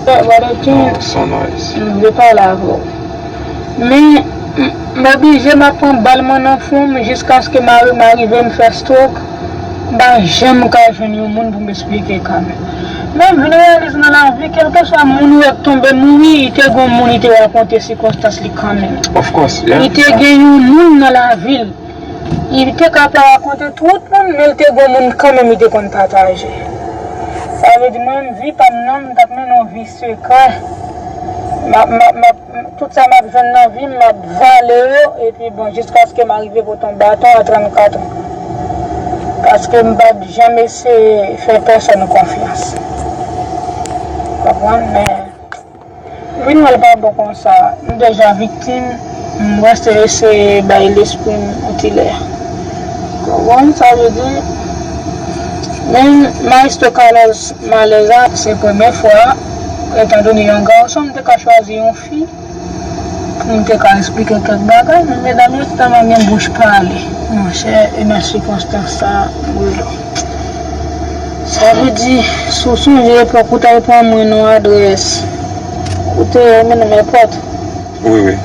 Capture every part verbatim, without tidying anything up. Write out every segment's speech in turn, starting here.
Brother King, m vle pale avè w. Men, m, m oblije m ap pran bal mwen nan fwon m jiskaske mari m arive m fè stroke. M pa janm ka jwenn yon moun pou m esplike ka m. Men m vin reyalize nan lavi, kèlkeswa moun ou wè k tonbe mouri, li te gon moun li te rakonte sikonstans li kanmenm. Of course, yeah. Li te gen yon moun nan lavi l. Li te ka pa rakonte tout moun, men li te gon moun kanmenm li te konn pataje. Sa vle di mwen menm, vi pa m nan, m t ap mennen yon vi sekrè. M ap, m ap, m ap, tout sa m ap jwenn nan vi m, m ap vale yo, epi bon, jiskaske m arive pote yon baton a trannkat an. Paske m pa t janm eseye fè pèsonn konfyans. Konprann? Men, vin wè l pa bon konsa. M deja viktim, m rete eseye bay lespri m yon ti lè. Konprann sa vle di? Men Maestro Carlos Malèza, se premye fwa, etandone yon gason, m te ka chwazi yon fi pou m te ka esplike kèk bagay, men medam yo tèlman gen bouch pale. Monchè, e nan sikonstans sa, m rele w. Sa vle di, si w sonje epòk ou t al pran mwen nan adrès, ou te mennen m nenpòt. Wi, wi.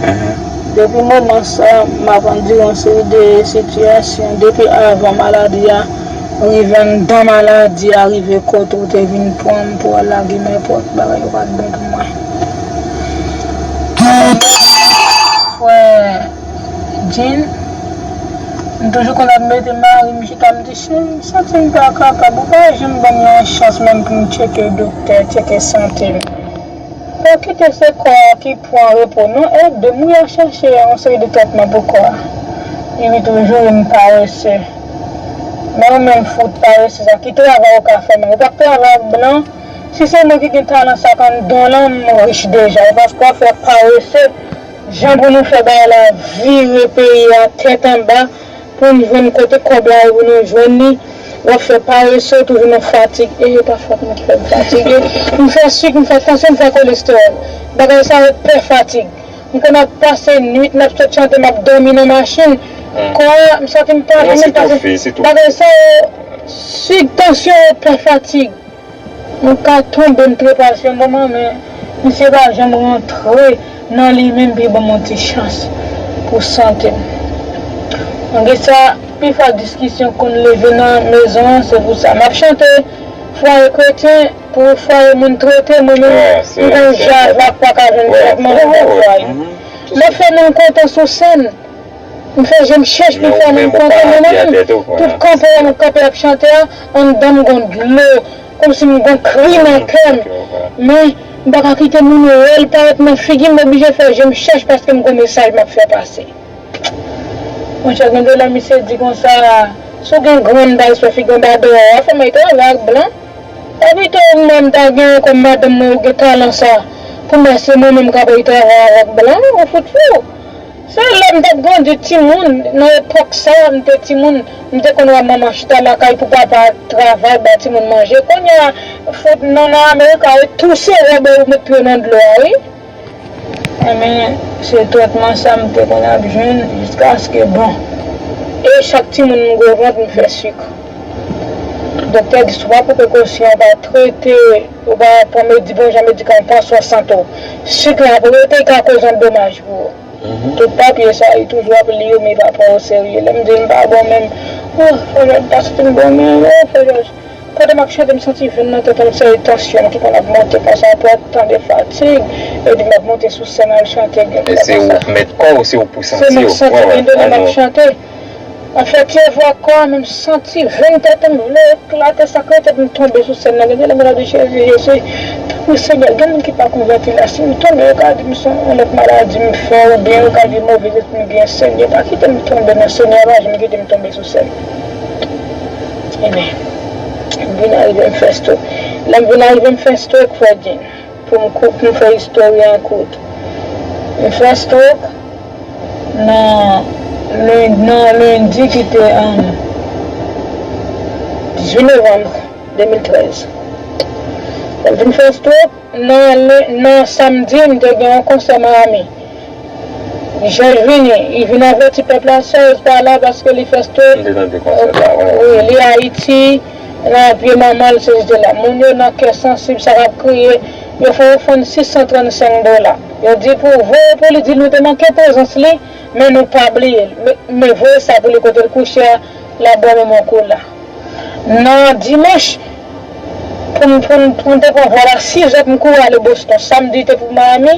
Depi moman sa, m ap andire yon seri de sitiyasyon. Depi avan maladi a, rive anndan maladi a, rive kote w te vin pran m pou al lage m nenpòt, bagay yo pa t bon pou mwen. Frè Jean, m toujou konn ap mete mari m chita, m di, cheri, m santi m pa kapab, ou pa janm ban m yon chans menm pou m tcheke doktè, tcheke sante m. Pa kite se kò a ki pran repo non, ede m wi a chèche yon seri de tretman pou kò a. Epi toujou vin parese. Men ou menm fout parese sa, ki travay ou ka fè menm? Ou p ap travay ak blan? Si se mwen ki gen talan sa k anndan w lan, m rich deja. E paske w ap fè parese, jan pou nou fè bagay la vire peyi a tèt anba, pou n jwenn kote kòb la ye pou nou jwenn li, w ap fè parese, w toujou nan fatig. E e pa fòt mwen ki fè m fatige. M fè sik, m fè tansyon, m fè kolestewòl. Bagay sa yo pè fatig. M konn ap pase nwit, m ap sot chante, m ap dòmi nan machin. Kò a, m santi m pa vle menm pase. Bagay sa yo, sik, tansyon yo pè fatig. Mwen ka tonbe, m trepase yon moman, men misye pa janm rantre nan li menm pou l ban m yon ti chans pou sante m. Malgre sa, pifwa diskisyon konn leve nan mezon an, se pou sa. M ap chante fwaye kretyen pou fwaye moun trete, mwen menm, m gon jazz la k pa ka jwenn tretman nan fwaye. M ap fè moun kontan sou sèn. M fè je m chèch pou fè moun kontan, men mwen menm, tout kanpe a m kanpe ap chante a, anndan m gon dlo, kòmsi m gon kri nan kè m. Men, m pa ka kite moun wè l parèt nan figi m, m oblije fè je m chèch paske m gon mesaj m ap fè pase. Monchè, gen de lè misye di konsa, si w gen grenn bay sou figi w anba dèyè a, fò m al travay ak blan. Epi tou, mwen m ta gen kòm madanm mwen, ou gen talan sa, pou m wè se mwen menm k ap al travay avèk blan, ou fout fou. Se lè m t ap grandi timoun, nan epòk sa, m te timoun, m te konn wè manman chita lakay pou papa travay, ba timoun manje. Kounye a, fout non nan Amerik la, e touse wòb ou met pye nan dlo a, wi. Enben, se tretman sa m te konn ap jwenn jiskaske, bon. E chak timoun m gwo vant, m fè sik. Doktè di, si w pa pran prekosyon, w pa trete, ou pa pran medi-, bon jan medikaman, pran swen sante w, sik la ap rete, li ka koz yon domaj pou ou. Tout papye sa, li toujou ap li yo, men li pa pran yo serye. Lè m di l m pa bon menm, oh, frè Jòj, m pa santi m bon menm, oh, frè Jòj. Pandan m ap chante, m santi venn nan tèt mwen, m santi tansyon m ki konn ap monte konsa, pou ap tande fatig, epi m ap monte sou sèn al chante, gen de lè konsa. E se ou k mèt kò w, se ou k pou santi w. Se mwen k santi, gen de lè m ap chante. Anfèt, se vwa kò a, men m santi venn tèt mwen vle eklate, sa kreye tèt m tonbe sou sèn nan. Gen de lè m ap di, Jezi, Jezi, tanpri Senyè, gen moun ki pa konvèti la, si m tonbe, yo ka di m se yon lòt maladi m fè, oubyen yo ka di move lespri m gen, Senyè, pa kite m tonbe non, Senyè, pa janm kite m tonbe sou sèn. Ebyen, m vin arive m fè stroke. Lè m vin arive m fè stroke, frè Jean. Pou m kou-, pou m fè istòri an kout. M fè stroke nan len-, nan lendi ki te, um, dizuit novanm de mil trèz. Lè m fin fè stroke, nan len-, nan samdi, m te gen yon konsè Miami. Jòj vini, li vin avèti pèp la, Serge pa la paske li fè stroke. M te tande konsè sa, wi. Wi, li Ayiti, nan pye manman l, se jete la. Moun yo nan kè sansib, sa k ap kriye, Yo fè ofrann sis san trannsenk dola. Yo di pou voye pou li, di nou te manke prezans li, men nou pa bliye l. Men, men voye sa pou li kote l kouche a, l ap bwè menm yon kola. Nan dimanch, pou m, pou m, pou m te pran vòl a sizè pou m kouri ale Boston. Samdi te pou Miami.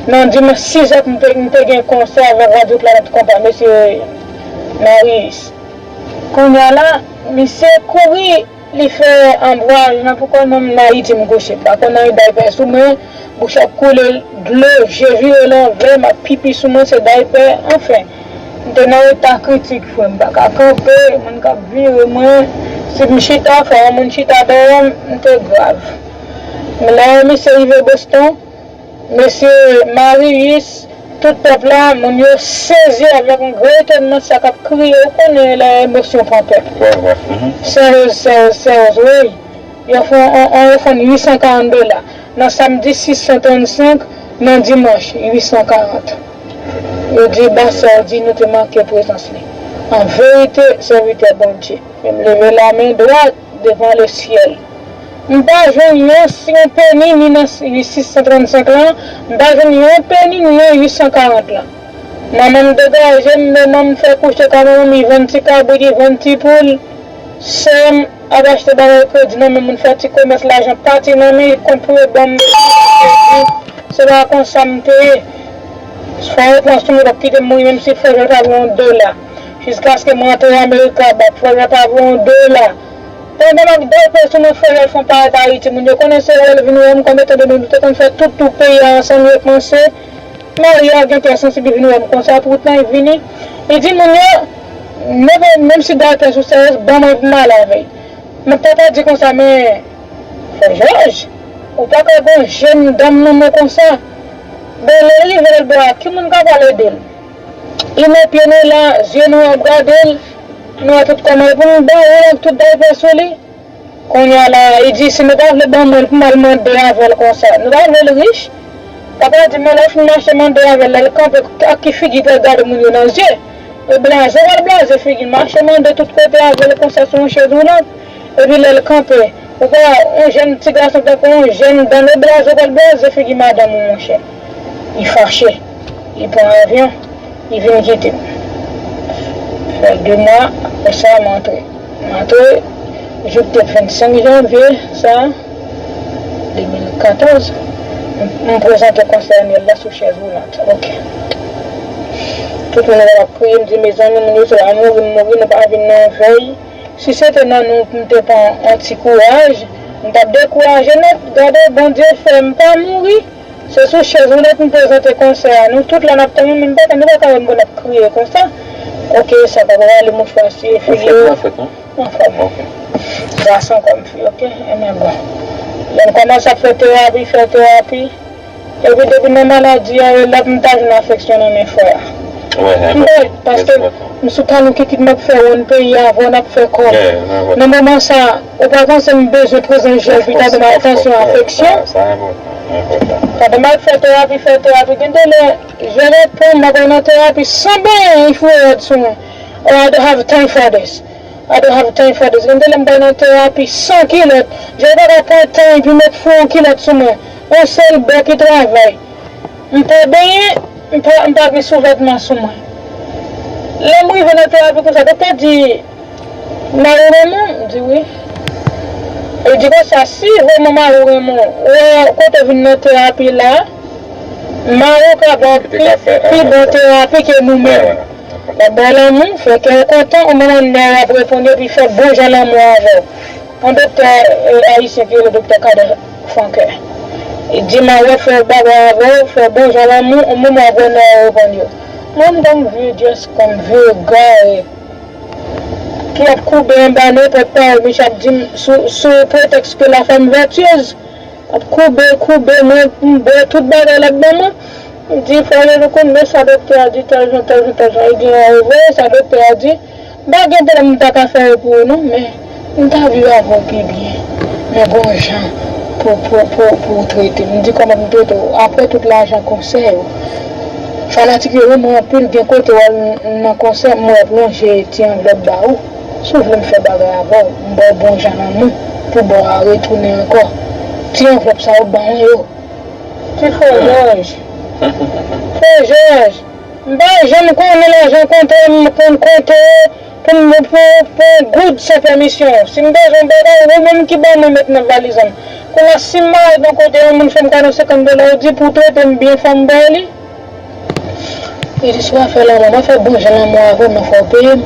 Nan dimanch sizè pou m te, m te gen konsè avèk Radyo Planèt Konpa, mesye Marius. Kounye a la, misye kouri, li fè anbraj nan pou kò nonm nan Ayiti m kouche. M pa konn anyen daypè sou mwen, bouch ap koule dlo, je vire lanvè, m ap pipi sou mwen, se daypè, anfen. M te nan eta kritik, frè m, m pa ka kanpe, moun k ap vire mwen, si m chita, fò yon moun chita dèyè m, m te grav. Men lè misye rive Boston, mesye Marius, tout pèp la, moun yo sezi avèk yon gwo etònman, sa k ap kriye, ou konnen lè emosyon pran pèp. Sèz, sèz, sèz, wi. Yo fè yon, yon, yon ofrann uit san karant dola. Nan samdi sis san trannsenk, nan dimanch uit san karant. Yo di Bassor di nou te manke prezans li. An verite, sèvitè Bondye. Men m leve lamen dwat devan lesyèl. M pa jwenn yon, yon peni ni nan uit san trannsenk lan, m pa jwenn yon peni ni nan uit san karant lan. Manman m degaje m, men manman m fè kouche ka manman m, li vann ti kabrit, li vann ti poul. Sè m ap achte bagay kredi nan men moun, fè ti komès, lajan pati nan men, li kont pou yo ban m. Se pa konsa m te ye. Fò yo pran sou mwen, yo p ap kite m mouri, menm si frè Jòj ta voye yon dola. Jiskaske mwen antre Amerika, ba frè Jòj ta voye yon dola. Pandan m ap dèyè sou mwen, frè Jòj fè yon parèt Ayiti, moun yo konnen se wè l vin wè m, konbyen tan de nou te konn fè tout tou peyi a ansanm, yo panse Maria gen kè sansib, li vin wè m konsa, poutan li vini. Li di moun yo, menm, menm si daypè sou sèz, ban mwen pou m ale avè l. Mwen papa di konsa, men, frè Jòj, ou pa ka gon jèn dam nan men konsa. Bon, lè l rive lòt bò a, ki moun k ap al ede l? Li met pye nou la, zye nou ap gade l, nou wè tout kòman l pou nou ba ou ak tout daypè sou li. Kounye a la, li di, si nou pa vle ban mwen l pou m al mande avè l konsa, nou pa vle l rich? Papa di, men lè w fin mache mande avè l, lè l kanpe, ak ki figi pou l gade moun yo nan zye? E blaze w al blaze figi l, mache mande tout kote avè l konsa sou yon chèz woulant. Epi lè l kanpe, ou pa wè yon jèn ti gason tankou yon jèn dan e blaze w al blaze figi madanm ou, monchè. Li fache. Li pran avyon. Li vin kite m. Fè de mwa, apre sa, m antre. M antre, jou k te vennsenk janvye, sa, de mil katòz, m, m prezante konsè anyèl la sou chèz woulant. Ok. Tout moun ap kriye, m di, mezanmi, moun yo se la mouri, m mouri, nou pa vin nan yon vèy. Si se te nan nou, m te pran yon ti kouraj, m t ap dekouraje nèt. Gade, Bondye fè m pa mouri. Se sou chèz woulant m prezante konsè a. Nou tout la n ap tann, men m pa, nou pa ka wè m pou n ap kriye konsa. Ok, sa pa prale mouchwa siye figi yo. Ou fèt, ou fèt, non? Anfòm. Ok. Gason kòm fi, ok? Ebyen bon. Lè m kòmanse ap fè terapi, fè terapi. Epi depi nan maladi a, e la pou m ta jwenn afeksyon nan men frè a. M bay, paske m sou talon kikit m ap fè wonn peyi a, avè w n ap fè kòb. Nan moman sa, ou pa panse m bezwen prezans Jezi pou ta ban m atansyon, afeksyon? Pandan m ap fè terapi, fè terapi, gen de lè, je reponn, m ap nan terapi san benyen, li foure rad sou mwen. Oh, I don't have time for this. I don't have time for this. Gen de lè m bay nan terapi san kilòt. Je pa ka pran tan epi met fou yon kilòt sou mwen. Yon sèl bò ki travay. M pa benyen, m pa, m pa gen souvètman sou mwen. Lè m rive nan terapi konsa, doktè di, mari w renmen w? M di wi. Li di konsa, si vrèman mari w renmen w, wè kote w vin nan terapi la, mari w ka ba w pi, pi bon terapi ke nou menm. L ap ba w lanmou, fè kè w kontan, yon manman nèg ap reponn epi fè bon jan lanmou avè w. Yon doktè, eh, ayisyen ki rele doktè Kader Franquin. Li di, mari w fè bagay avè w, fè bon jan lanmou, yon manman ap wè nèg yo reponn yo. Mwen m gon vye dress code, vye gare, ki ap koube anba nenpòt pawòl misye ap di m sou, sou pretèks ke la femme vertueuse. Ap koube, koube, mwen, m bwè tout bagay l ap ban mwen. M di, frè yo, nou konn men sa doktè a di, tèl jan, tèl jan, tèl jan. Li di, an, e vre, sa doktè a di. M pa gen pwoblèm, m ta ka fè yo pou ou, non, men m ta viv avè w pi byen. Men gon jan pou, pou, pou, pou w trete m. M di, kòman pou m trete w? Apre tout lajan konsè yo, fanatik yo renmen w anpil, gen kote w al n-, nan konsè, m wè w ap lonje ti anvlòp ba ou. Si w vle m fè bagay avè w, m ba w bon jan lanmou pou ba w a retounen ankò. Ti anvlòp sa yo ban mwen yo. Ti frè Jòj. Frè Jòj. M pa janm konnen lajan konte, m konn konte pou m pou pou yon goud san pèmisyon. Si m bezwen yon bagay, ou menm ki ban mwen met nan valiz an. Kounye a, si m mare yon kote, yon moun fè m kado senkant dola, ou di pou trete m byen, fò m bay li. Li di, "Si w ap fè lanmou, m ap fè bon jan lanmou avè w, men fò w peye m."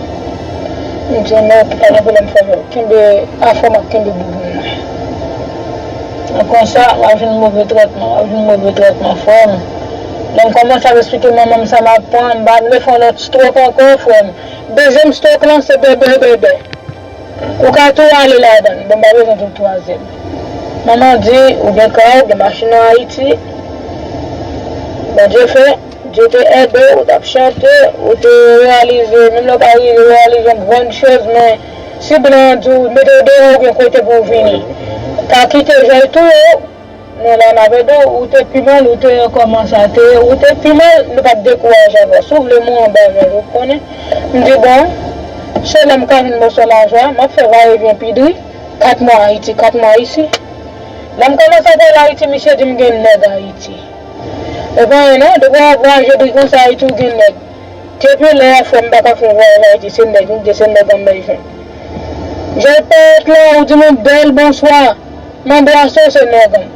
M di, "Non, pa gen pwoblèm, frè Jòj. Kenbe afè w, m ap kenbe bouboun mwen." Konsa, m ap jwenn move tretman, m ap jwenn move tretman, frè m. Lè m kòmanse ap eksplike manman m sa m ap pran, m pa vle fè yon lòt stroke ankò, frè m. Dezyèm stroke lan, se bèbè, bèbè. Ou ka tou ale ladan l. Bon, m pa bezwen tou twazyèm. Manman di, ou gen kay, ou gen machin an Ayiti. Bondye fè, Dye te ede w, ou t ap chante, ou te reyalize, menm lè w pa rive reyalize yon grann choz, men si blan an di w mete w deyò, ou gen kote pou w vini. Pa kite Jòj touye w. Non, la n ap ede w, ou te pi mal, ou te kòmanse a te, ou te pi mal, nou pa t dekouraje avè w. Si w vle mwen anba vè, ou konnen. M di, bon, se lè m ka jwenn moso lajan, m ap fè vayevyen pi dri, kat mwa Ayiti, kat mwa isi. Lè m kòmanse ap al Ayiti, misye di m gen nèg Ayiti. E pa anyen non, depi w ap vwayaje dri konsa Ayiti, ou gen nèg. Depi lè a, frè m, m pa ka fè vwayaj Ayiti, se nèg m gen, se nèg an m bezwen. Jòj parèt la, ou di m yon bèl bonswa. M anbrase w, se nèg an m.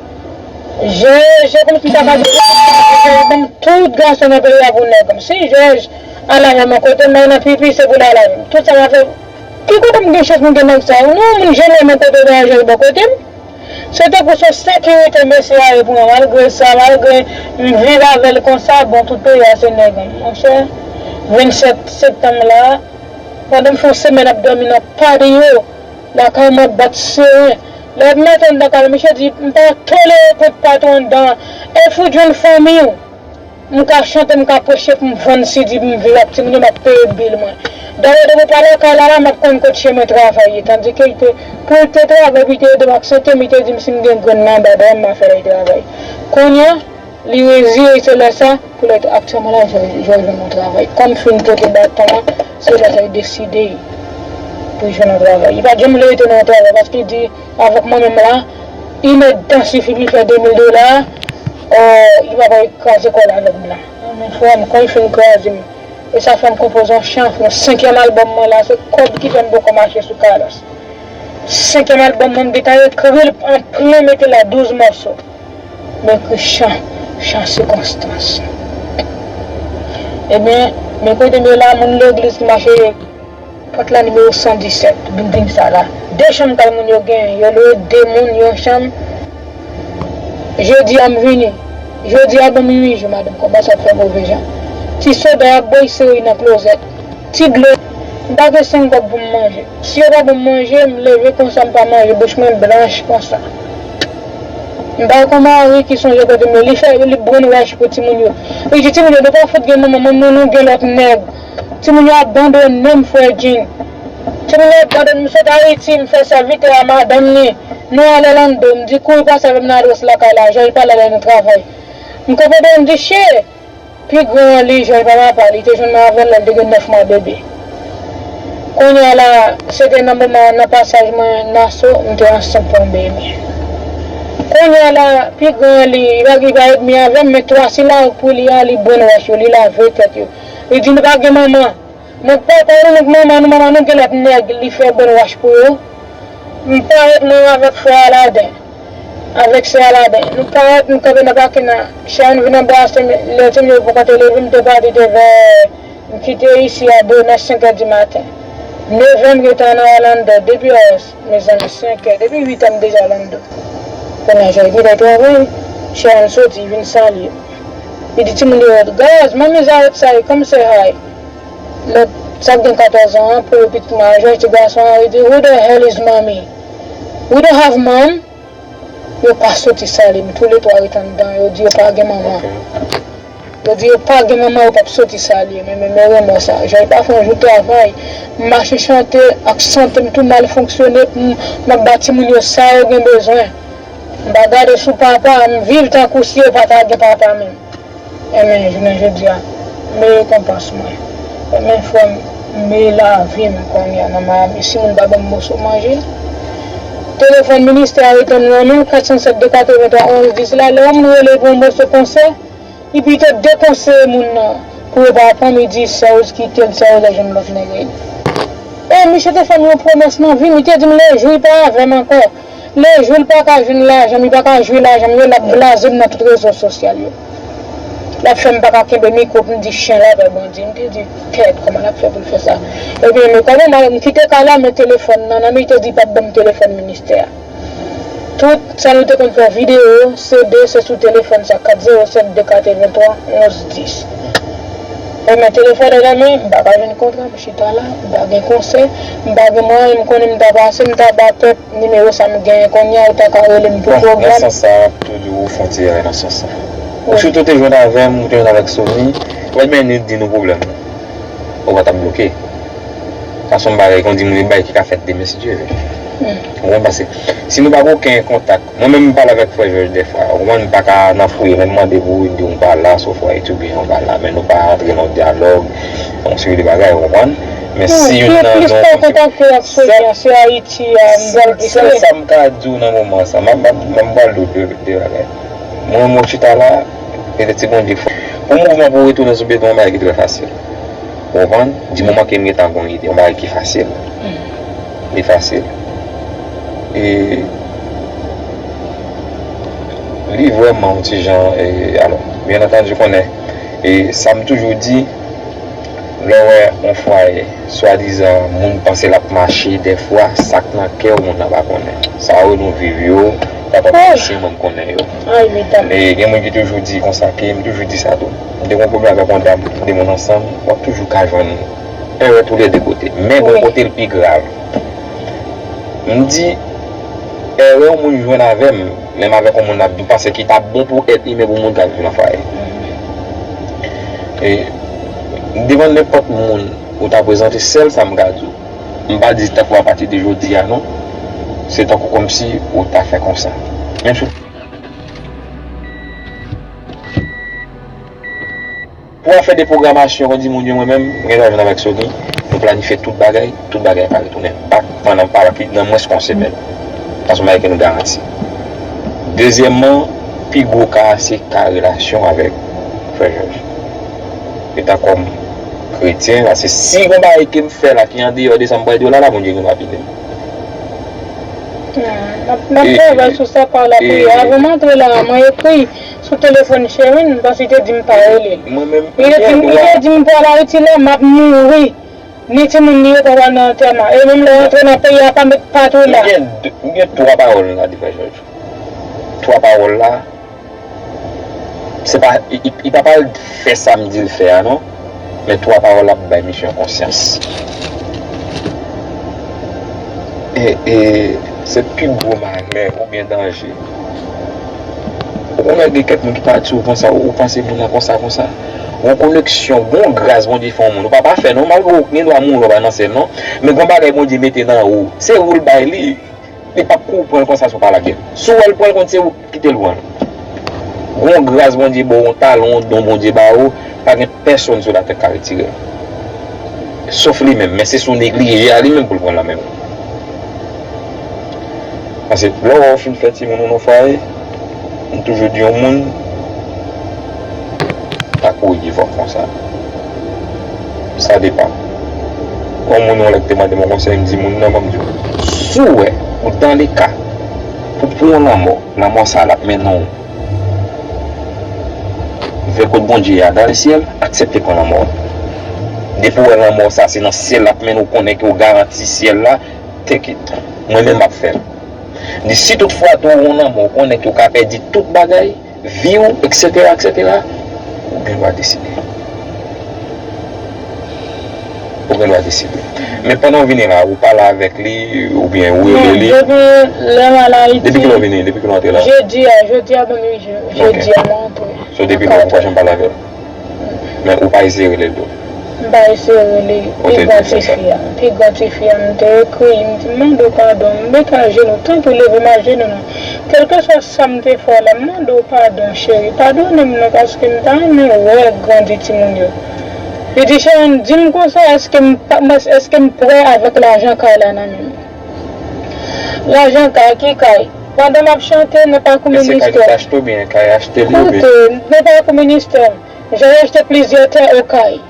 Jòj, se kòmsi m ta ka di, Jòj ban m tout gason nan peyi a pou nèg an m. Si Jòj al avè m yon kote, m bay nan pipi, se pou l al avè m. Tout sa m ap fè, ki kote m gen chans m gen nèg sa yo? Non, moun janm renmen kote w bay Jòj bò kote m. Se tankou se yon sekirite mesye a ye pou mwen. Malgre sa, malgre m viv avè l konsa, bon, tout peyi a se nèg an m. Monchè, vennsèt septanm la, pandan m fè yon semèn ap dòmi nan patio, lakay mwen ap bat seren. Lè m antre anndan kay la, misye di, "M pa tolere pwent patwon anndan an. E fout jwenn fanmi w." M ka chante, m ka preche pou m vann si di pou m viv ak timoun yo, m ap peye bil mwen. Dayè, depi w pa lakay la, la, m ap konn kot chemen travay ye. Tandike li te, pou l te travay, pou l te ede m ak sante m, li te di m si m gen grenn nan anba dayè m, m a fè l al travay. Kounye a, li reziye, se lè sa, pou lè aktyèlman la, Jòj, Jòj jwenn yon travay. Kòm fin pote baton an, se lè sa li deside pou l jwenn yon travay. Li pa t janm vle rete nan yon travay, paske li di, avèk mwen menm la, inèdtan sifi pou l fè de mil dola, oh, li pa pral kraze kò l avè m la. Men frè m, kan li fin kraze m, e sa fè m konpoze yon chan, yon senkyèm albòm mwen la, se kòb ki fè m poko mache sou kalas. Senkyèm albòm mwen, m gentan ekri l an plen, mete la douz mòso. M ekri chan, chan sikonstans. Ebyen, men kote m ye la, moun legliz ki mache Pòt la nimewo san disèt, bilding sa la. De chanm kay moun yo genyen, yo lwe de moun yon chanm. Jodi a m vini. Jodi a ban m uit jou, madanm kòmanse ap fè move jan. Ti soda y ap bwè, sere nan klozèt. Ti dlo, m pa gen senk kòb pou m manje. Si yo pa ban m manje, m leve konsa, m pa manje, bouch mwen blanch konsa. M pa kon mari ki sonje kote m ye, li fè, li brainwash pou timoun yo. Li di timoun yo, nou pa fout gen manman, manman nou gen lòt nèg. Timoun yo abandone m, frè Jean. Timoun yo abandone m, m sot Ayiti, m fè sèvitè a madanm li. Nou al Orlando, m di kouri pase avè m nan adrès lakay la, Jòj pa la lè nou travay. M konprann, m di, che! Pi gran an li, Jòj pa papa, li te jwenn mwen avè l lè l te gen nèf mwa bebe. Kounye a la, se te nan moman nan pasaj mwen Naso, m te ansent pou yon bebe. Kounye a la, pi gran an li, li pa, li pa edmi avè m, men twa sila pou li a, li brainwash yo, li lave tèt yo. Li di nou pa gen manman. Nèg papa nou, nèg manman nou, manman nou gen lòt nèg, li fè brainwash pou yo. M parèt mwen avèk frè Aladen, avèk sè Aladen. Nou parèt, nou kanpe nan pakin nan. Sharon vin anbrase m, lè timoun yo poko te leve, m te pati te vè, m kite isi a de nè, senk è di maten. Neve m gentan nan Orlando, depi, mezanmi, senk è, depi uit è m deja Orlando. Kounye a, Jay gentan travay, Sharon soti, vin salye m. Li di timoun yo, "Guys, mommy's outside, come say hi." Lòt, sa gen katòz an an, premye pitit mwen an, Jay, ti gason an, li di, "Who the hell is mommy? We don't have mom." Yo pa soti salye m, toulètwa ret anndan, yo di yo pa gen manman. Yo di yo pa gen manman, yo p ap soti salye m, men, men, men remò sa. Jay pa fè yon jou travay, m mache chante, ak sante m tou mal fonksyone, m, m ap ba timoun yo sa yo gen bezwen. M pa gade sou papa, m viv tankou si yo pa ta gen papa menm. Enben, jounen jodi a, m rekonpans mwen. Enben, frè m, m lavi m kounye a nan Miami. Si moun pa ban m moso manje, Telefòn ministè a rete nan men w, kat san sèt de katrevenntwa onz dis la, lè yon moun rele pou yon moso konsè, li pito dekonseye moun nan pou yo pa pran, li di Serge kite l, Serge al jwenn lòt nèg. E misye te fè m yon pwomès nan vi m, li te di m le jou li pa avè m ankò, le jou li pa ka jwenn lajan m, li pa ka jwe lajan m yo, l ap blaze m nan tout rezo sosyal yo. L ap fè m pa ka kenbe mikwo pou m di chen la pè Bondye. M te di, kèt, kòman l ap fè pou l fè sa? Ebyen, men kòman m, m kite kay la, men telefòn nan nan men, li te di li p ap ban m telefòn ministè a. Tout sa nou te konn fè videyo, C D, se sou telefòn sa, kat zewo senk de katrevenntwa onz dis. Ebyen, telefòn nan nan men, m pa ka jwenn kontra, m chita la, m pa gen konsè, m pa gen mwayen, m konnen m ta pase, m ta ba tèt nimewo sa m genyen kounye a, ou ta ka rele m pou pwogram. Bon, nan sans sa, m ap tou di w ou fè yon ti erè nan sans sa. Ou sitou te jwenn avè m, ou te jwenn avèk Sony, ou pa t menm di nou pwoblèm ou. Ou pa t ap bloke. Sa se yon bagay, kon di moun, yon bagay ki ka fèt demen, si Dye vle. Ou konprann? Paske si nou pa gen okenn kontak, mwen menm m pale avèk frè Jòj dèfwa, ou konprann, m pa ka nan fouye, menm mande pou vin di w m pa la, sou fwa etidyan ou pa la, men nou pa antre nan dyalòg, yon seri de bagay, ou konprann? Men si youn nan nou kontakte ak Sonia, se Ayiti a m pral plis. Sèl sa m ka di w nan moman sa, m ap, m ap, m ap pral di w de, de bagay. Mwen, mwen chita la, e se ti Bondye k fè. Pou mouvman pou retounen sou beton, yon bagay ki trè fasil. Ou konprann? Di moman ke m gentan gon ide, yon bagay ki fasil. Li fasil. E li vrèman yon ti jan, e, alò, byen antandi, ou konnen, e sa m toujou di, lè w wè yon fwaye, swadizan, moun panse l ap mache, dèfwa, sa k nan kè w, moun nan pa konnen. Sa yo nou viv yo, kapab mache, mwen m konnen yo. E gen moun ki toujou di konsa, ke m toujou di sa tou. M te gon pwoblèm avèk yon dam, de moun ansanm, w ap toujou ka jwenn erè toulède kote. Men gon kote l pi grav. M di, erè yon moun jwenn avè m, menm avèk yon moun ap di, m panse ki t ap bon pou èt imen pou moun k ap viv nan fwaye. E devan nenpòt moun ou ta prezante, sèl sa m ka di w, m pa di tankou apati de jodi a non, se tankou kòmsi ou ta fè konsa. Menm si Pou afè de pwogramasyon, kon di moun yo, mwen menm, m gen dwa jwenn avèk Sony, nou planifye tout bagay, tout bagay ka retounen bak pandan pa plis nan mwens ke yon semèn. Sa se yon bagay ke nou garanti. Dezyèmman, pi gwo ka a se ka relasyon avèk frè Jòj. Etan kòm kretyen, paske si gon bagay ke m fè la ki andeyò de sa m pral di w la, la, Bondye gen dwa pini m. N ap, n ap travay sou sa pa lapriyè. Avan m antre la, mwen ekri sou telefòn Sherine, paske li te di m pa rele l. Li te di m, li te di m pral Ayiti la, m ap mouri. Ni timoun li yo pa pral nan antèman. E menm lè w antre nan peyi a, pa met pa tou la. M gen de, m gen twa pawòl m ka di frè Jòj. Twa pawòl la, se pa, li, li, li pa pral fè sa m di l fè a non. Men twa pawòl la ap bay misye yon konsyans. E, e se pi gwo malè oubyen danje. Ou konnen gen kèk moun ki pati, ou konsa, ou panse moun nan konsa, konsa. Gon koneksyon, gon gras Bondye fè yon moun. Ou pa pafè non, malgre ou gen dwa mouri, ou pa nan syèl non. Men gon bagay Bondye mete nan ou. Se ou l bay li. Li p ap kou pran l konsa si w pa lage l. Si w wè l pran l kont se ou ki kite l pran l. Gon gras Bondye ba w, yon talan, yon don Bondye ba ou, pa gen pèsonn sou latè k ka retire l. Sof li menm, men se si w neglije a li menm pou l pran l nan men w. Paske lè w wè w fin fè timoun ou nan fwaye, m toujou di yon moun, pa kouri devan w konsa. Sa depann. Yon moun yon lè ki te mande m yon konsèy, m di moun nan, ban m di w, si w wè ou dans le cas pou pran yon lanmò, lanmò sa a l ap mennen w vè kot Bondye a dans le ciel, aksepte pran lanmò. Depi w wè lanmò sa a se nan syèl l ap mennen w, konnen ke w garanti syèl la, take it. Mwen menm m ap fè l. M di si tout fwa tou w wè yon lanmò, w konnen ke w ka pèdi tout bagay, vi w, etsetera, etsetera, ou gen dwa deside. Ou gen dwa deside. Men pandan w vini la, ou pale avèk li, oubyen ou rele li. Non, depi lè m al Ayiti. Depi kilè w vini? Depi kilè w antre la? Jedi a, jedi a ban m uit jou. Ok. Jedi a mwen antre. So, depi lè w pa janm pale avè l? Men ou pa eseye rele l tou? M pa eseye rele l. Pi gran tifi a, pi gran tifi a, m te ekri, m di, m mande w padon, m met ajenou, tanpri leve m ajenou non. Kèlkeswa sa m te fè w la, m mande w padon, cheri, padone m non, paske m ta renmen wè grandi timoun yo. Li di, Sherine, di m konsa, èske m pa, èske m prè avèk lajan kay la nan men m? Lajan kay, ki kay? Pandan m ap chante nan pakou ministè. Èske kay nou achte oubyen kay achte li oubyen? Koute, nan pakou ministè, jan yo achte plizyè tè Okay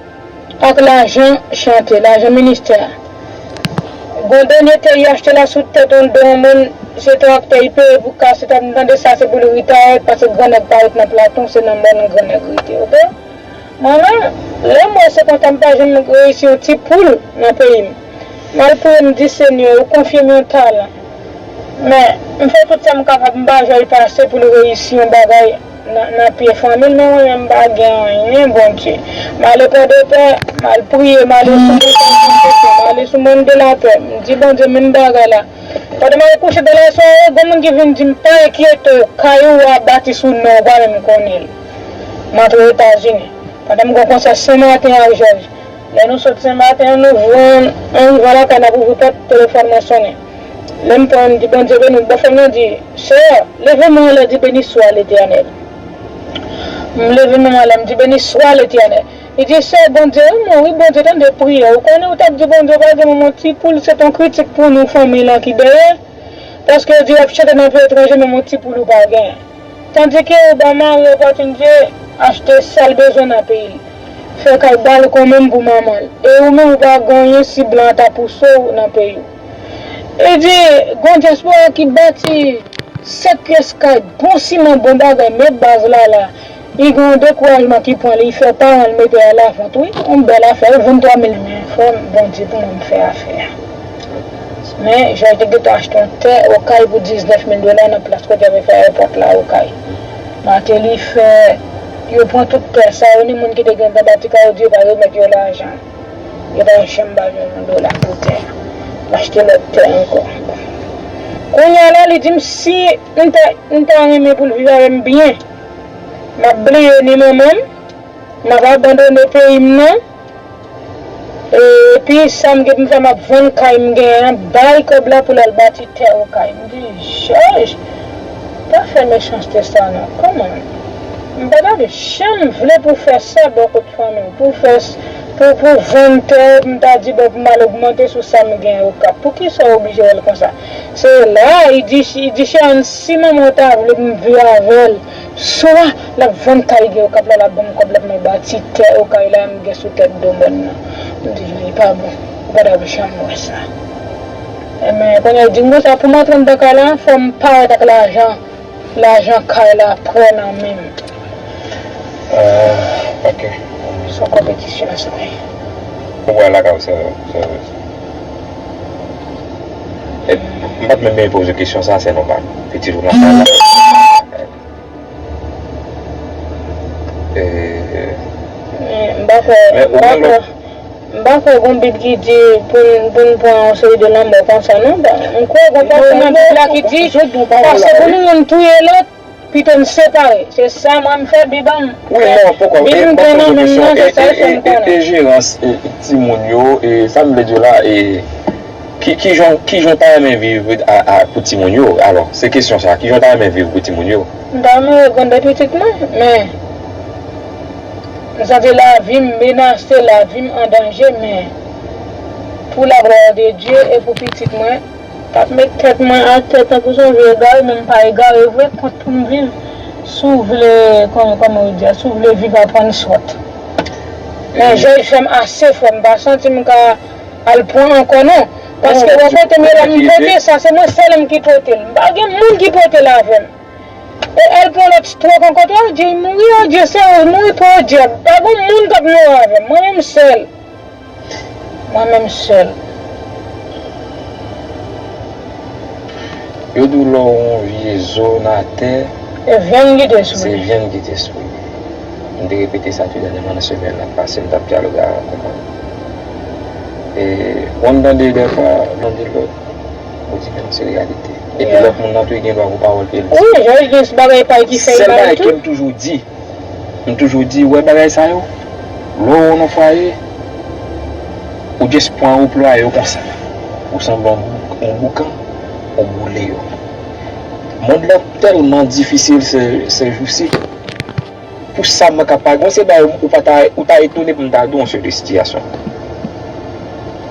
ak lajan chante, lajan ministè a. Gon dènye tè y achte la sou tèt yon don moun, se traktè y peye pou kase tèt, m tande sa se pou l retire, paske gran nèg pa ret nan Platon, se nan mòn gran nèg rete, oke? Mwen menm, lè m wè se konsa m pa janm reyisi yon ti poul nan peyi m. M al priye, m di, Senyè, ou konfye m yon talan. Men, m fè tout sa m kapab, m pa jwenn pase pou l reyisi yon bagay nan, nan pye fanmi l, men mwen menm m pa gen anyen, Bondye. M ale Pòdepè, m al priye, m ale sou Montagne Santiago, m ale sou Mòn de la Pè, m di, Bondye, menm bagay la. Pandan m al kouche dan lasware, gon moun ki vin di m, pa enkyete w, kay ou a bati sou non w, ou pa menm konnen l. M antre Etazini. Pandan m gen yon konsè Senmaten ak Jòj. Lè nou sot Senmaten an, nou voye, an rive lakay, n ap ouvri pòt, telefòn mwen sonnen. Lè m pran, m di, Bondye beni w. Bòfrè m nan di, Sè, leve men w anlè, di, Beni swa Letènèl. M leve men m anlè, m di, Beni swa Letènèl. Li di, Sè, Bondye renmen w, wi, Bondye tande priyè w. Ou konnen, ou t ap di Bondye pa gen menm yon ti poul, se t yon kritik pou nou, fanmi lan ki dèyè. Paske yo di w ap chante nan peyi etranje, menm yon ti poul ou pa gen. Tandike ou ba mari opòtinite achte sa l bezwen nan peyi l, fè kay balkon menm pou manman l, e ou menm ou pa gen anyen si blan an ta pouse w nan peyi w. E di, gon dyaspora ki bati sèt pyès kay, bon siman, bon bagay, met baz la la. Li gen yon dekourajman ki pran li, li fè paran l mete a lavant, wi. Yon bèl afè, wi, venntwa mil men, frè m, Bondye pou mwen m fè afè a. Men, Jòj te gentan achte yon tè Okay pou diznèf mil dola nan plas kote y ap fè ayewopò la Okay. Martelly fè, yo pran tout tè sa yo, ni moun ki te gentan bati kay yo di yo pa remèt yo lajan. Yo pa janm ba yo yon dola pou tè a. M achte lòt tè ankò. Kounye a la, li di m si m ta, m ta renmen pou l viv avè m byen, m ap bliye ni manman m, m ap abandone peyi m nan. E, epi sa m gen pou m fè, m ap vann kay m genyen an, bay kòb la pou l al bati tè Okay. M di, Jòj, pa fè mechanste sa non. Kòman? M pa t ap janm vle pou fè sa bò kot fanmi m, pou fè s-, pou, pou vann tè, pou m ta di, bon, pou m al ogmante sou sa m gen Okap. Poukisa w oblije wè l konsa? Se la, li di, li di, Sharon, si manman w ta vle pou m viv avè l, swa l ap vann kay gen Okap la, l ap ban m kòb la pou mwen bati tè Okay la m gen sou tèt do mòn nan. M di, li pa bon. Ou pa t ap janm wè sa. Enben, kounye a, li di m konsa, pou m antre anndan kay la, fò m parèt ak lajan. Lajan kay la prè nan men m. Ah, ok. Se yon konpetisyon sa ye. Ou wè lakay ou, se, se, e, m pa t menm bezwen poze kesyon sa, se nòmal. Pitit ou nan kay la. E, men m pa kwè, men m ou pa gen kwè. Lòt M pa kwè gon Bib ki di pou n, pou n pran yon seri de lanmò konsa, non. M kwè gon pawòl nan Bib la ki di, pase pou nou youn touye lòt, pito n separe. Se sa mwen m fè Bib an m. Wi, men non, poko, Bib e, m bon, gen nan men m nan, se sa l fè m konnen. E, e, e, e jerans, e, timoun yo, e, sa m vle di w la, e, ki, ki jan, ki jan w ta renmen viv a, a, pou timoun yo? Alò, se kesyon sa, ki jan w ta renmen viv pou timoun yo? M ta renmen wè grandè pitit mwen, men m santi lavi m menase, lavi m an danje, men pou la glwa de Dye e pou pitit mwen, m t ap met tèt mwen atè tankou se yon vye egare, men m pa egare vre, kont pou m viv. Si w vle, kòman, kòman yo di a, si w vle viv, aprann sòt. Men Jòj fè m ase fò, m pa santi m ka al pran ankò non. Paske wè kote m ye la, m pote sa, se mwen sèl m ki pote l. M pa gen moun ki pote l avè m. E al pran lòt stròk ankò, tou Odje mouri, Odje se mouri pou Odje. Pa gon moun k ap mouri avè m. Mwen menm sèl. Mwen menm sèl. Yo di w lè w wè yon vye zo nan atè, se vyann ki te sou li. Se vyann ki te sou li. M te repete sa tou dènyèman nan semèn nan pase, m t ap dyaloge ak yon konprann. E, w konn tande dèfwa, tande lòt, ou di, men se reyalite. Epi lòt moun nan tou, li gen dwa gon pawòl pou l di. Wi, Jòj gen bagay pa l ki fè l mal tou. Sèl bagay ke m toujou di, m toujou di, wè bagay sa yo, lè w nan fwaye, ou just pran, ou plwaye yo konsa. Ou sanble yon bou-, yon boukan, ou boule yo. Mond lan tèlman difisil se, se jousi. Pou sa mwen ka pale, mwen se bagay ou pa ta, ou ta etone pou m ta di w yon seri de sitiyasyon.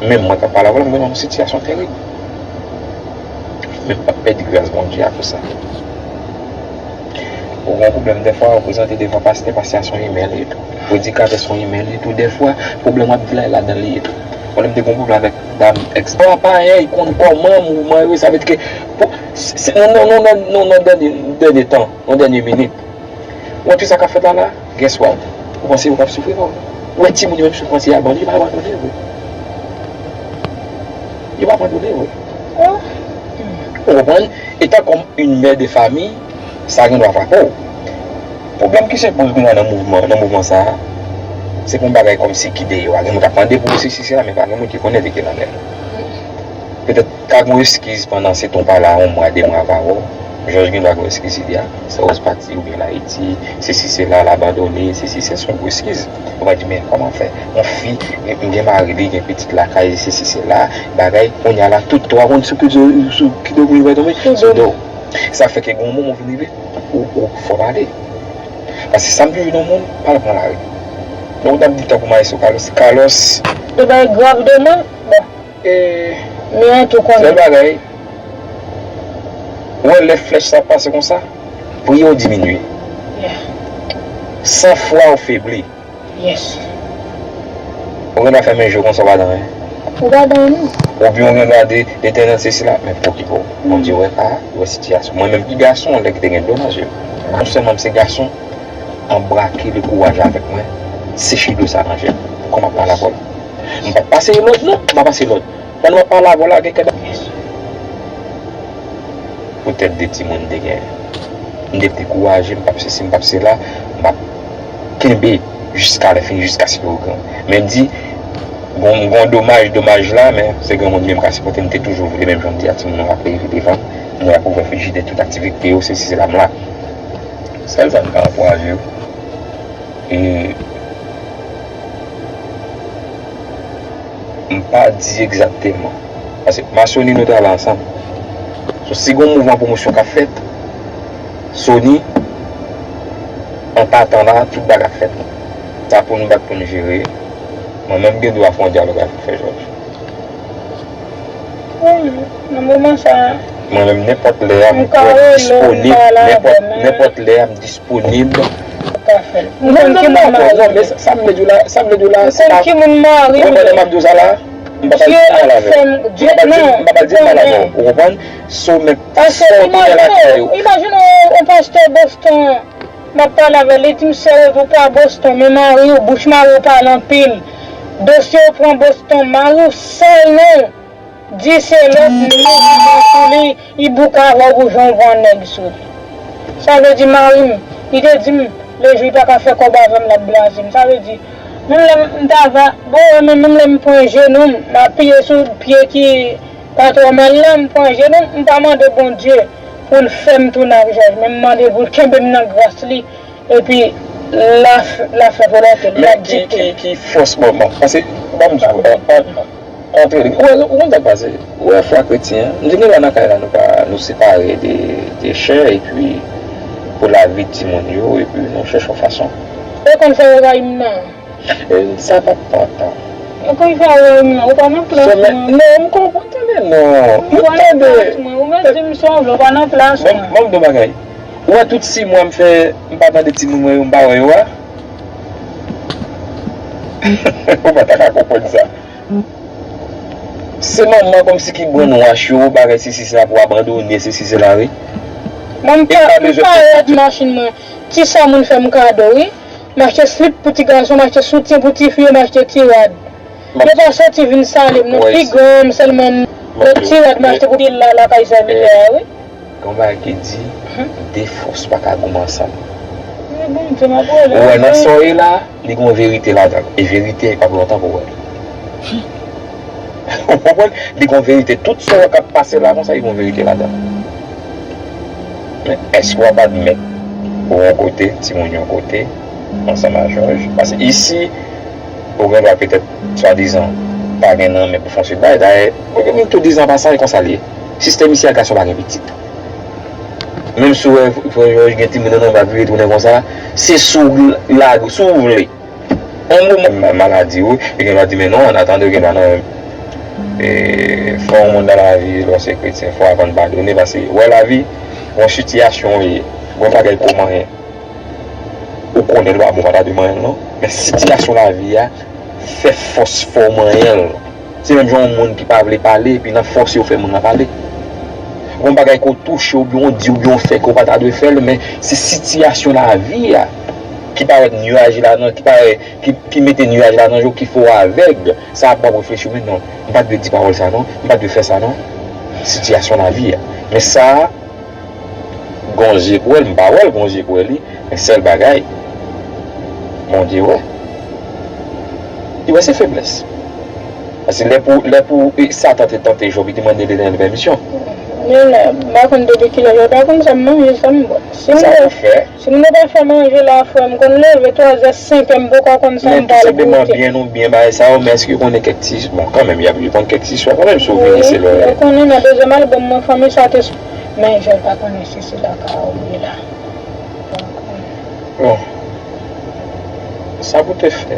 Men mwen ka pale avè w la, mwen nan yon sitiyasyon terib. Men Pèdi gras Bondye akoz sa. Ou gen pwoblèm dèfwa, ou prezante devan pastè, pastè a se yon imè li ye tou. Predikatè se yon imè li ye tou dèfwa, pwoblèm w ap di la, e ladan l li ye tou. Pwoblèm te gen pwoblèm avèk dam èks. Bon, pa anyen, li konn kòman mouvman yo, sa vle di ke pou, se, se, nan, nan, nan, nan, nan dènye, dènye tan, nan dènye minit. Ou wè tout sa k ap fèt la la, guess what? Ou panse yo p ap soufri non? Ou wè timoun yo menm si yo panse y abandone, yo p abandone vre. Yo p abandone vre. Ou konprann? Etan kòm yon mè de famiy, sa gen dwa frape w. Pwoblèm ki se poze kounye a nan mouvman, nan mouvman sa a, se pou yon bagay kòmsi ki dèyè w a. Gen moun k ap mande pou yo sesi sela, men pa gen moun ki konnen li gen nan men l. Petèt ka gen yon eskiz pandan se tan w pa la, yon mwa, de mwa, pa wè w. Jòj gen dwa gen yon eskiz li a. Sa w pati oubyen l Ayiti, sesi sela, l abandone, sesi se yon gwo eskiz. Ou va di, men kòman fè? Yon fi, m gen mari li, gen pitit lakay, sesi sela, bagay, kounye a la, tout twa moun sou kite, sou kite pou yo tonbe sou do w. Sa fè ke gen yon moman w vin rive, ou, ou fò pale. Paske sa m toujou di yon moun, pa al pran lari. Donk, w t ap di tankou Maestro Carlos. Carlos. Li bay grav de mwen, bon. E, men an tou konnen. Sèl bagay, ou wè lè flèch sa ap pase konsa, priye w diminye. Yeah. Sanfwa w febli. Yes. Ou gen dwa fèmen je w konsa, w pa di anyen. Ou pa di anyen non. Oubyen ou gen dwa di, Letènèl, se sila, men pokipe w. Bondye wè ka, li wè sitiyasyon. Mwen menm ki gason, lè ki te gen dlo nan je m. Non sèlman m se gason, anbrake le kouraj avèk mwen, seche dlo sa nan je m. Kòman m ap pale avè w? M p ap pase lòd, non, m pa pase lòd. Pandan m ap pale avè w la, gen kèk poutèt de timoun m te genyen. M te dekouraje, m p ap sesi, m p ap sela, m ap kenbe jiska lè fini, jiskaske yo gran. Men m di, gon, gon domaj, domaj la, men se granmoun li menm ka sipòte, m te toujou vle, menm jan m di a timoun yo ap leve devan m, mwen ap ouvè frijidè, tout aktivite yo, sesi sela, m la. Sèl sa m ka ankouraje yo. E m pa di egzakteman. Paske m a Sony nou travay ansanm. So, si gon mouvman pwomosyon k ap fèt, Sony, an patan la, tout bagay ap fèt. Sa pou nou bat pou nou jere. Mwen menm gen dwa fè yon dyalòg avè w, frè Jòj. Wi, nan moman sa a. Mwen menm, nenpòt lè a, m disponib, nenpòt, nenpòt lè a, m disponib. Ou ka fè l. M konn ki moun mari m ye. Non, men sa, sa m vle di w la, sa m vle di w la, se pa, ou konprann lè m ap di w sa la? M pa pral di mal avè w. M pa pral di, m pa pral di mal avè w. Ou konprann? So, men, paske imajine w, imajine w, yon pastè Boston, m ap pale avè l, li di m, sè, ou pa Boston, men mari w, bouch mari w pale anpil. Dosye w pran Boston, mari w sèl non. Di se lòt moun ki pran sou li, li bouk avè w pou jan w pran nèg sou li. Sa vle di mari m, li te di m, lejou li pa ka fè kòb avè m, l ap blaze m. Sa vle di, menm lè m ta va, bon, wè, men menm lè m pran jenou m, m apiye sou pye ki pa twò mal la, m pran jenou m, m pa mande Bondye pou l fè m tounen ak Jòj, men m mande pou l kenbe m nan gras li, epi l a, l a fè volonte l, l a dikte. Men ki, ki, ki fòs, bon, bon, paske, ban m di w, an, an, antre, ou wè, ou konn sa k pase, ou wè fwa kretyen an, m di nou la nan kay la, nou pa, nou separe de, de chè, epi pou lavi timoun yo, epi nou chèche yon fason. Ou konn fè yo rayi m nan. E, sa p ap pran tan. Ou konn fè yo rayi m nan, ou pa nan plas mwen. Non, m konprann, tande, non. M tande. Ou pa nan plas mwen, ou mèt di m sa w vle, ou pa nan plas mwen. Bon, bon, m di w bagay. Ou wè tout sis mwa m fè, m pa tande timoun mwen yo, m pa wè yo a? Ou pa ta ka konprann sa. Se manman kòmsi ki branwach yo, bagay sesi sela pou abandone, sesi sela, wi. Mwen, m pa, m pa rèd machin mwen. Ti sa moun fè m kado, wi. M achte slip pou ti gason, m achte soutyen pou ti fi yo, m achte ti rad. Yo pa soti vin salye m non, pi gran m sèlman. Ti rad m achte pou pil la, lakay sèvitè a, wi. Gen yon bagay ki di, de fòs pa ka goumen ansanm. Ou wè nan sa w ye la, li gen yon verite ladan l. E verite p ap lontan pou w wè l. Ou konprann? Li gen yon verite. Tout sa w wè k ap pase la konsa, li gen yon verite ladan l. Men èske w ap admèt ou yon kote, timoun yon kote, ansanm a Jòj? Paske isi, ou gen dwa petèt, swadizan, pa gen nan men pou fè yon seri de bagay. Dayè, mwen menm tou dizan pa sa, e konsa l ye. Sistèm isi a, gason pa gen pitit. Menm si w wè frè Jòj gen timoun nan men l ap vire tounen konsa, se si w lage, si w vle. Yon moman maladi, wi, yo gen dwa di, men non, an atandan, yo gen dwa nan E, fò yon moun nan lavi, lè w se kretyen, fò w aprann padone, paske, wè, lavi, yon sitiyasyon w ye, yon bagay pou manyen. Ou konnen l pa bon, pa ta dwe manyen l, non. Men sitiyasyon lavi a fè fòs fè w manyen l. Se menm jan yon moun ki pa vle pale, epi nan fòse yo fè moun nan pale. Yon bagay ke w touche, oubyen w di, oubyen w fè ke w pa ta dwe fè l, men se sitiyasyon lavi a ki parèt nyaj la nan, ki parèt, ki, ki mete nyaj la nan je w, ki fè w avèg. Sa ap w ap reflechi, men non, m pa t dwe di pawòl sa non, m pa t dwe fè sa non. Sitiyasyon lavi a. Men sa, gon je pou wè l, m pa wè l, gon je pou wè li, men sèl bagay, Bondye wè. Li wè se feblès. Paske lè pou, lè pou, e, Satan te tante Jòb, li te mande Letènèl pèmisyon. Men la, m pa konn depi kilè, m pa konn sa m manje, sa m bwè. Si m Sa te pou fè. Si m te ta fè manje la, frè m konn leve twazè, senkè, m poko konn sa Men m tou pral senpleman, goute. Byen ou byen bagay sa yo, men èske yo konnen kèk ti, bon, kanmenm, y ap, yo konn kèk ti istwa kanmenm, si w vini, Wi, se lè yo konnen nan dezyèm albòm mwen, fanmi sa te s-, men je pa konnen si se la ka oubyen la. Bon, sa pou te fè,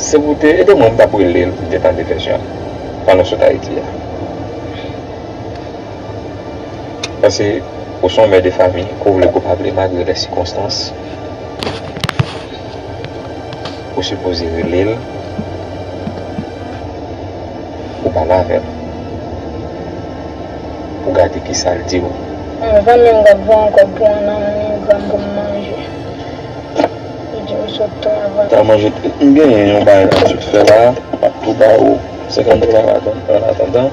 se pou te ede mwen, m t ap rele l pou m te tande vèsyon an, pandan w sot Ayiti a. Paske ou se yon mè de fanmi, ke w vle ke w pa vle, malgre lè sikonstans, ou sipoze rele l, pou pale avè l, pou gade kisa l di w. Yon zanmi m t ap voye yon kòb pou yon nonm Ingram pou m manje. Li di m sot travay. Ta manje, m genyen yon bagay m sot fè la, m ap tou ba ou senkant dola an atandan.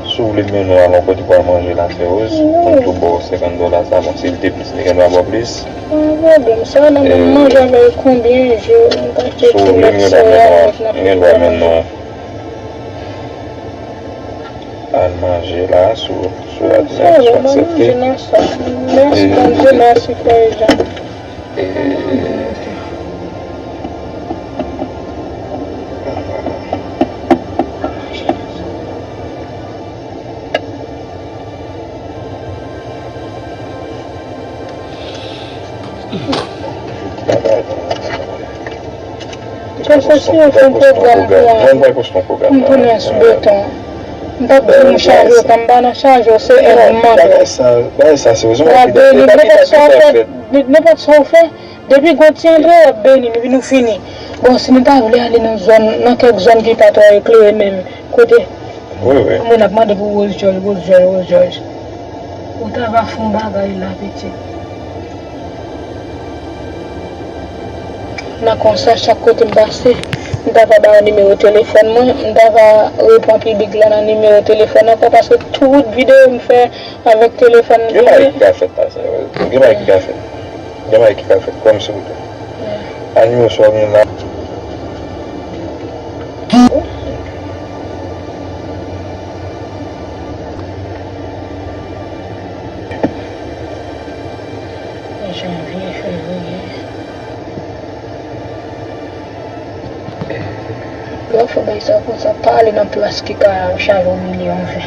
Si w vle m mennen w al yon kote pou al manje Laferoz, pou m tou ba w senkant dola sa, bon, si l te plis, li gen dwa ba w plis. Pa gen pwoblèm, sa nan mwen manje avèk konbyen je, m ka achte ti nèt sèyal avèk nan frigo. M gen dwa mennen w al manje la, si w, si w admèt, si w aksepte. Mèsi, Bondye, mèsi, frè Jean. E, Pwofesè, si yo fè yon pwogram pou an, pou nou sou beton, m t ap di nou chaje w, kan m pa nan chaje w, se ègman. Bagay sa, bagay sa serye. Bwa beni, nenpòt sa w fè, nenpòt sa w fè, depi gon ti antre, w ap beni, epi nou fini. Bon, si nou ta vle ale nan zòn, nan kèk zòn ki pa twò eklere menm, kote Wi, wi. Moun ap mande pou Rose George, Rose George, Rose George. Ou ta va fè yon bagay la, pitit. Nan konsa, chak kote m pase, m ta va ba yo nimewo telefòn mwen, m ta va reponn piblik la nan nimewo telefòn ankò, paske tout videyo m fè avèk telefòn m Gen bagay ki ka fèt la, sa, gen bagay ki ka fèt. Gen bagay ki ka fèt, kwè m silvouplè. Animoswa gen la. Janvye, fevriye. Lè w fè bagay sa konsa, pa ale nan plas ki ka chaje w milyon ven.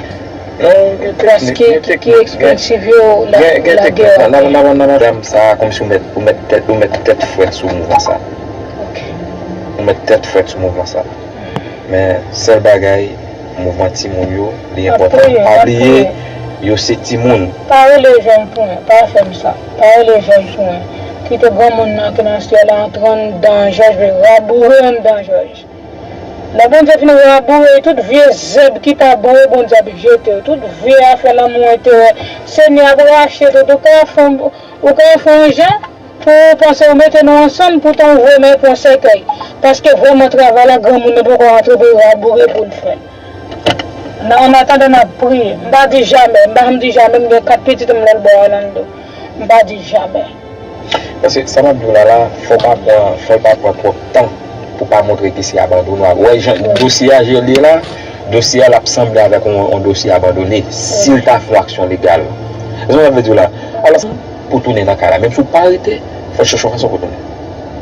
Non, gen teknik, gen teknik. Plas ki, ki, ki ekspansiv yo, la, gen, gen teknik. N ap, n ap, n ap, madanm sa, kòmsi ou mèt, ou mèt tèt, ou mèt tèt frèt sou mouvman sa. Ok. Ou mèt tèt frèt sou mouvman sa. Men, sèl bagay, mouvman timoun yo, li enpòtan. Pa bliye, yo se timoun. Pa rele jèn pou mwen, pa fè m sa. Pa rele jèn pou mwen. Kite granmoun nan ki nan syèl la antre anndan jòj, raboure anndan jòj. Lè Bondye fin raboure, tout vye zèb ki pa bon yo, Bondye ap jete yo. Tout vye afè lanmou enterè, Senyè ap rache tout. Ou ka fè, ou ka fè yon jan pou ou panse ou mete nou ansanm, poutan ou voye men pou yon sèkèy. Paske vrèman travay la, granmoun nan poko rantre pou l raboure pou l fè l. Nan, an atandan, n ap priye. M pa di jamè, m pa janm di jamè, m gen kat pitit m lòtbò Orlando. M pa di jamè. Paske sa m ap di w la la, fò w pa pran, fò l pa pran twòp tan pou pa montre ke se abandone w ap. Wè jan dosye a jan l ye la, dosye a l ap sanble avèk yon, yon dosye abandone si l ta fè yon aksyon legal. Ou konprann sa m vle di w la? Alò, pou tounen nan kay la, menm si w pa rete, fò w chèche yon fason pou tounen.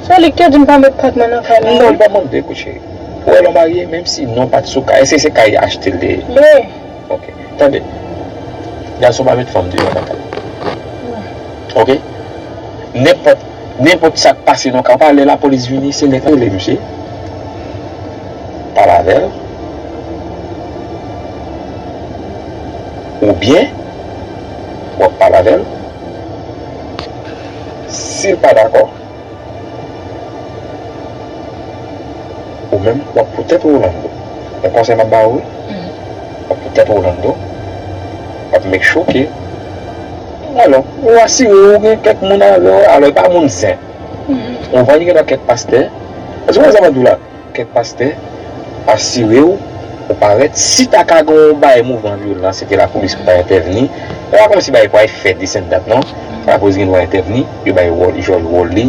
Se li ki te di m pa met pat mwen nan kay la. Non, li pa mande, kout cheri. Ou wè lè w marye, menm si non pa t sou kay, èske se kay achte l te ye? Wi. Ok. Tande. Gason pa met fanm deyò nan kay. Ok? Nenpòt, nenpòt sa k pase nan kay, pa lè lapolis vini, se nèg la rele misye. byen, w ap pale avè l. Si l pa dakò, ou menm, w ap pou tèt ou Rolando. Yon konsèy m ap ba ou, wi. W ap pou tèt ou Rolando. W ap make sure ke, alò, ou asire w gen kèk moun avè w, alò, e pa moun zen. Ou konprann, gen nan kèk pastè. Paske w wè sa m ap di w la, kèk pastè, asire w, ou parèt. Si ta ka gen yon bagay mouvman vyolan, se te lapolis ki ta entèvni. E pa kòmsi bagay pral fèt, this and that, non. Lapolis gen dwa entèvni, yo bay wòl, jòl wòl li.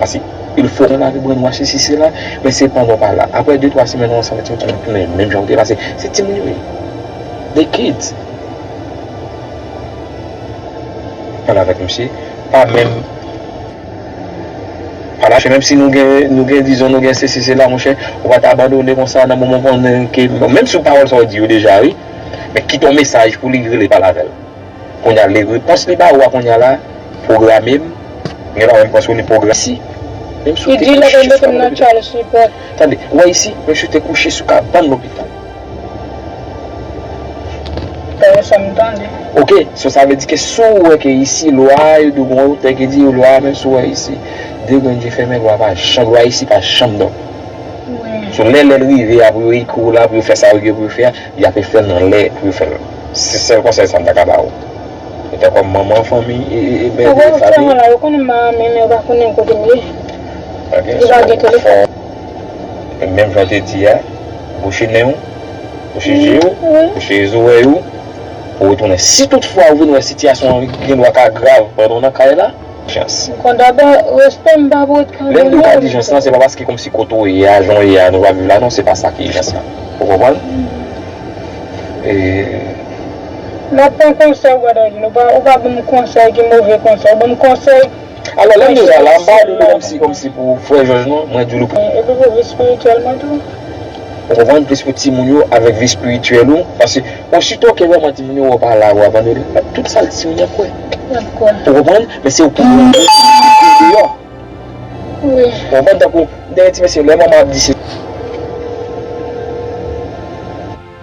Paske il faut qu'on arrive brainwash sesi sela, men se pandan w pa la. Apre de twa semèn, ou ansanm avèk timoun, timoun tounen menm jan ou te ye, paske se timoun yo ye. The kids. Pale avèk misye, pa menm pa lache, menm si nou gen, nou gen, dizon, nou gen sesi, sela, monchè, ou pa ta abandone konsa nan moman konnen ke, menm si pawòl sa w di yo deja, wi, men kite yon mesaj pou li rele pale avè l. Kounye a, le repons li ba ou a kounye a la, pwograme m, gen pa menm pwens ou li pwograme si, menm si w te kouche sou kòd. Tande, ou wè isi, mesye te kouche sou kabann lopital. Dayè sa m tande. Ok, so sa vle di ke si w wè ke isi lwa a, yo di w gon otè ki di lwa a, menm si w wè isi de grenn je fèmen, lwa a pa janm, lwa isi pa janm dòmi. Wi. So lè, lè l rive a pou yo ekri w la, pou yo fè sa yo gen pou yo fè a, y ape fè l nan lè pou yo fè l. Se sèl konsèy sa m ta ka ba ou. Petèt kòm manman fanmi, e, e, e, men, e, fanmi. Ou wè, yo konnen m pa renmen, men yo pa konnen kote m ye. Ok, yo pa gen telefòn. Menm jan w te di a, bouche nen w, bouche je w, bouche zorèy ou, pou w retounen. Si toutfwa ou vin wè sitiyasyon an gen dwa ka grav pandan w nan kay la, jans. M konn dabò, respè m pa pou ret kanpe. Lè m di w ka di jans lan, se pa paske kòmsi kote w ye a, jan w ye a, nou pa viv la, non, se pa sa ki jans lan. Ou konprann? E, m ap pran konsèy ou, brother, ou pa, ou pa ban m konsèy ki move konsèy, ou ban m konsèy. Alò, lè m di w sa la, m pa di w li kòmsi, kòmsi pou frè Jòj, non, mwen di w li pou. Epi pou vi espirityèl mwen tou. Ou konprann? Plis pou timoun yo avèk vi espirityèl ou. Paske osito ke vrèman timoun yo wè w pa la, ou abandone, tout sa l di timoun yo ap kwè. Y ap kwè. Ou konprann? Men se ou ki pou deyò. Wi. Ou konprann? Tankou, m te gen ti mesye, lè manman ap di se